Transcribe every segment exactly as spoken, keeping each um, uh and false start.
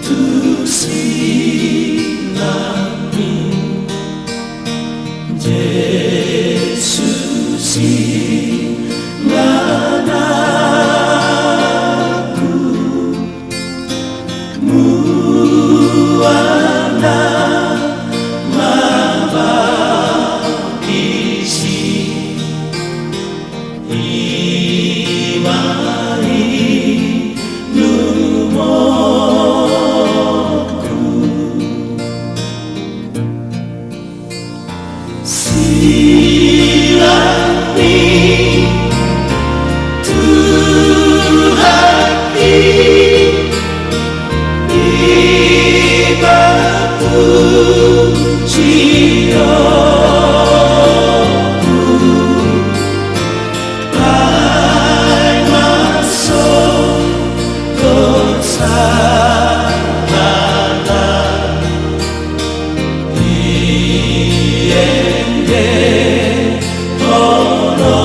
tu silangmi, Jesus i anakku, mual na mabaptis i, i ma inumon. Silangmi Tuhan i, i ma pujion. Ai ma songon sahalak i ende tolongku.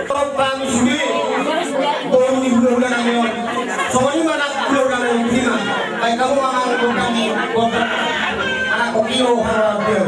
Torop hami sude boru ni hulahula nami on. Songon i ma anak hulahula nami on, ima. Baen hamu mangan gondang ni gondang. Anak kopi o harapi o.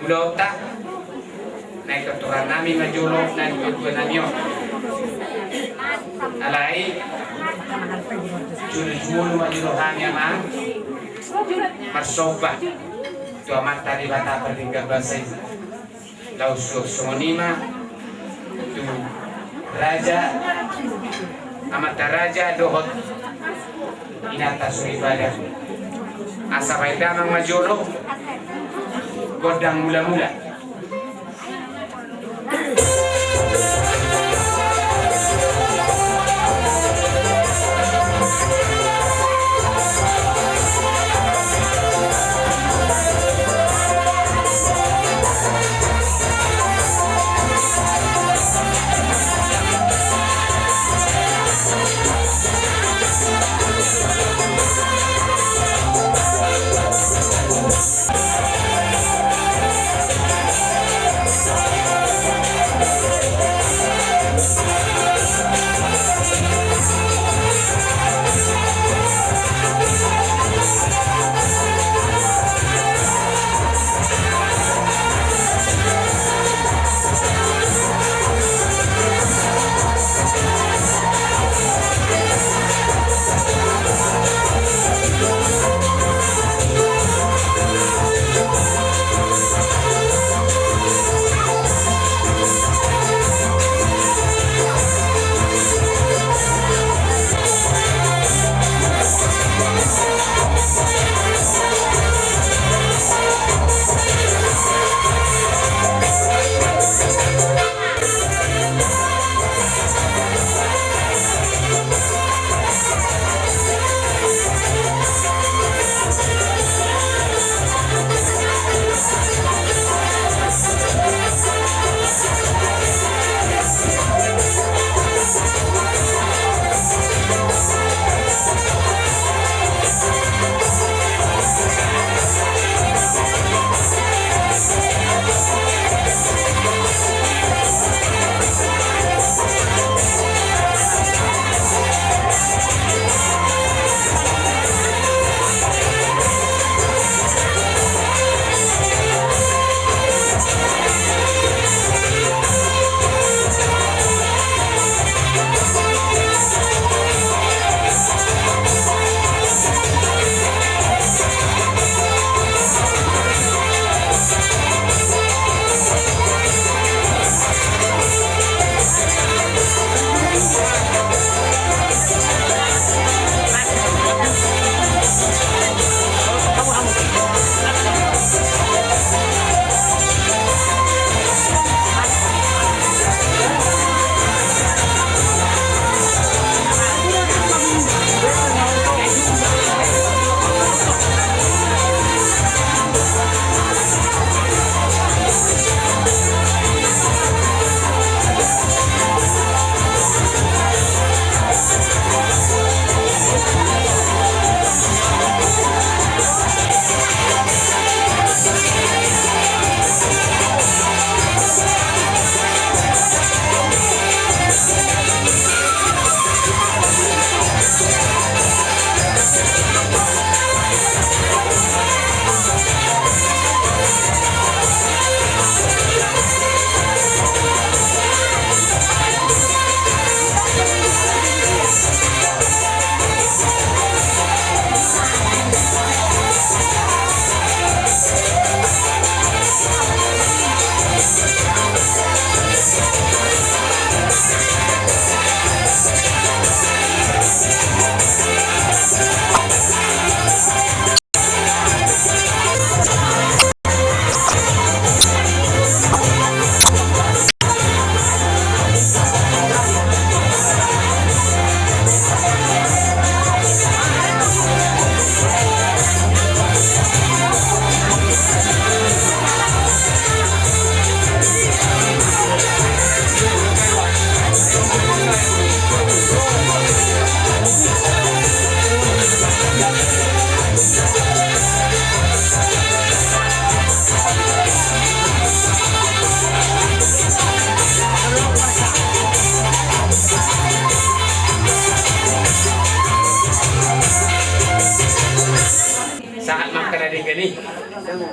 Ulaonta na itortoran nami ma jolo na dua-dua nami on. Alai jolo-jolo ma jolo hami amang marsomba tu Amanta Debata pardenggan basa i. Laos suang songon i ma tu raja, amanta raja dohot inanta soripada. Asa baen damang ma jolo gondang mula-mula.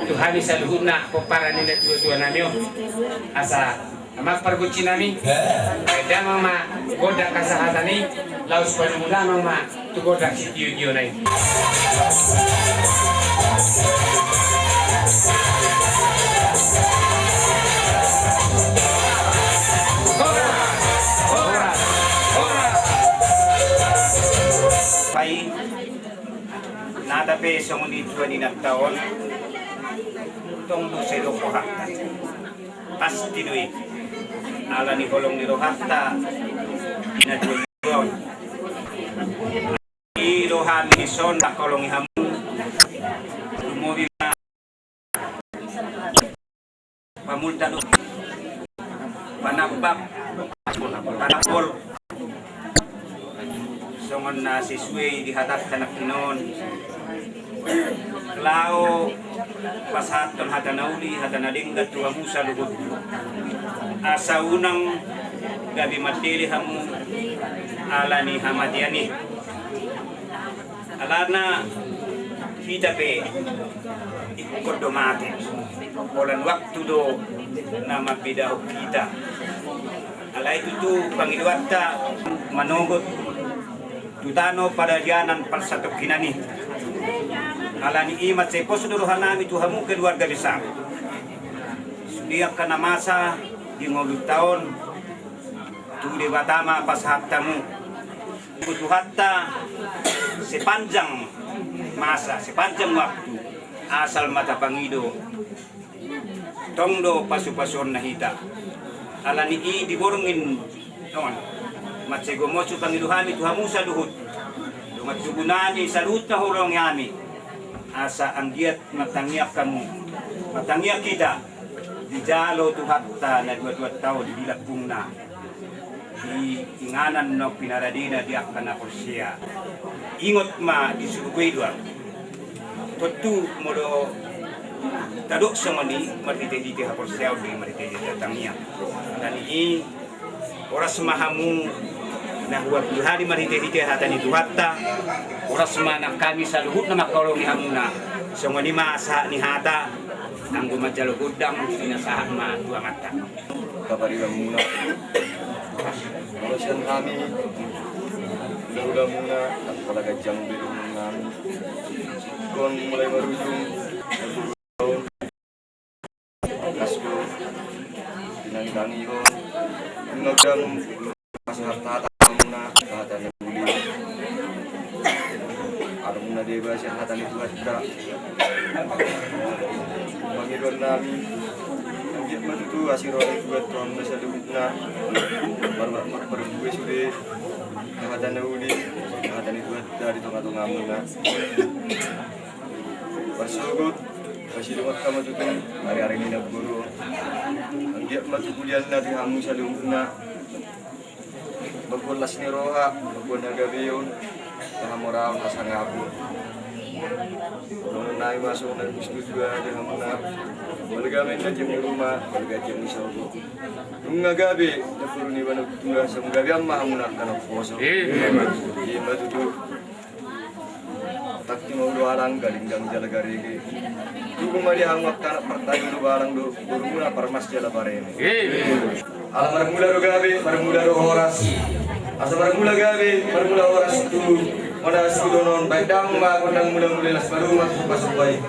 tu hami saluhutna pomparan ni natuatua nami on. Asa amang pargonsi nami, baen damang ma gondang hasahatan i, laos padomu damang ma tu gondang sitiotio na i. Horas, horas, horas. Pai, nata pe songon i tua ni inanta on, tong do sai didok rohanta. Pasti do i. Ala ni holong ni rohanta na tua on. I roha ni son, tangkolongi hamu. Lumobi ma pamulta do, panambak, panambol. Songon na sesuai di hatanta nangkin on. Laho pasahathon hata na uli, hata na denggan tu hamu saluhut. Asa unang gabe mandele hamu ala ni hamatean i. Alana hita pe ingkon do mate. Holan waktu do na mambedahon hita. Alai tutu pangidoanta manogot tu tano paradianan parsatongkinan i. Ala ni i mansai pos do rohanami tu hamu keluarga besar. Sude angka na masa di ngolunta on, tu Debata ma pasahat hamu. Tu Tuhanta sepanjang masa, sepanjang waktu, asal ma tapangido, tong do pasupasuonna hita. Ala ni i di borngin on, mansai gomos pangido hami tu hamu saluhut. Dongan tubu nami saluhut na huhorong hami. Asa anggiat martangiang hamu, martangiang hita, dijalo Tuhanta na dua-dua taon di lambungna, di inganan na pinaradena di angka na porsea. Ingot ma di surgo i do. Tontu molo tadok songon i marhite-hite haporseaon do i, marhite-hite tangiang. Ala ni i, horas ma hamu na hualualu hali marhite-hite hata ni Tuhanta. Horas ma nang hami saluhutna mangkaholongi hamuna. Songon i ma sahat ni hata, anggo manjalo gondang, pinasahat ma tu amanta. Kaparimamuna. Molo sian hami, hula-hulamuna, angka na ganjang be dohonon nami. Ingkon mulai marujung. Angkas do pinangitangi on. Nunga godang pasahat hata hamuna, hata na uli. Adong na deba sian hata ni Tuhanta. Pangidoan nami, anggiat ma tutu asi roha ni Tuhanta on na saluhutna. Mar-, mar-, marbue sude hata na uli, hata ni Tuhanta di tonga-tongamuna. Marsogot, pasidongan hata ma tutu ari-ari ni naboru. Anggiat ma tu pudianna di hamu saluhutna. Mamboan las ni roha, mamboan hagabeon, hamoraon, hasangapon. Dohonon nami ma songon na tutu-tua di hamuna. Balga ma inna tiop ni ruma, balga tiop ni sopo. Nunga gabe naboru ni banua tua, sai gabe ma hamuna angka na poso. Ima tutu. Takki ma ulu alang, galinggang jala garege. Tubu ma di hamu angka na partahi ulu balang do, borumuna parmas jala pareme. Ala marmula do gabe, marmula do horas. Asa marmula gabe, marmula horas tu, mona sudonon, baen damang ma gondang mula-mula, las padomu ma tu pasupai.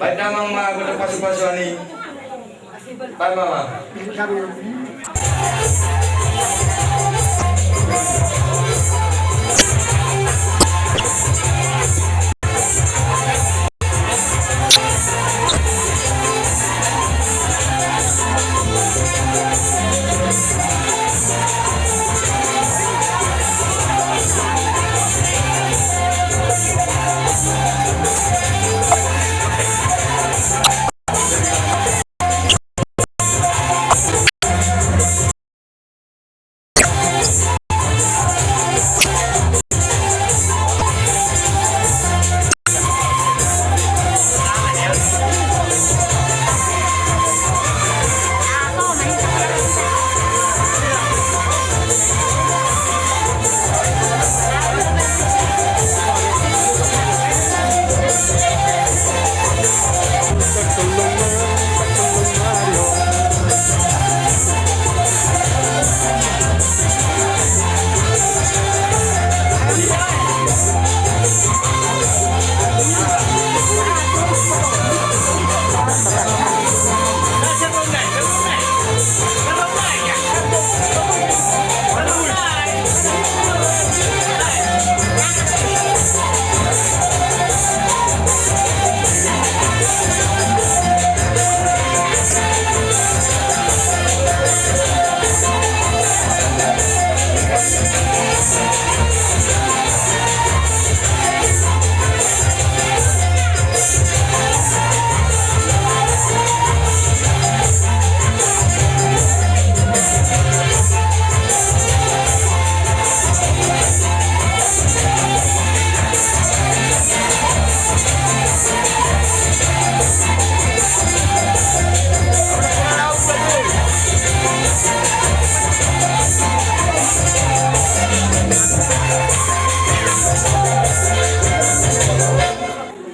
Baen damang ma godang pasu-pasuan i. Baen ma ma.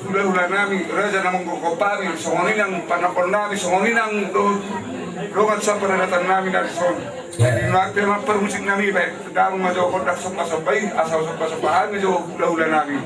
Hula-hula nami, raja na manggokhon hami, songon i nang panangkok nami, songon i nang do-, dongan saparadaton nami na dison. Jadi, nuaeng pe ma parmusik nami, baen damang ma jo gondang somba-somba i, asa somba-somba hami jo hula-hula nami.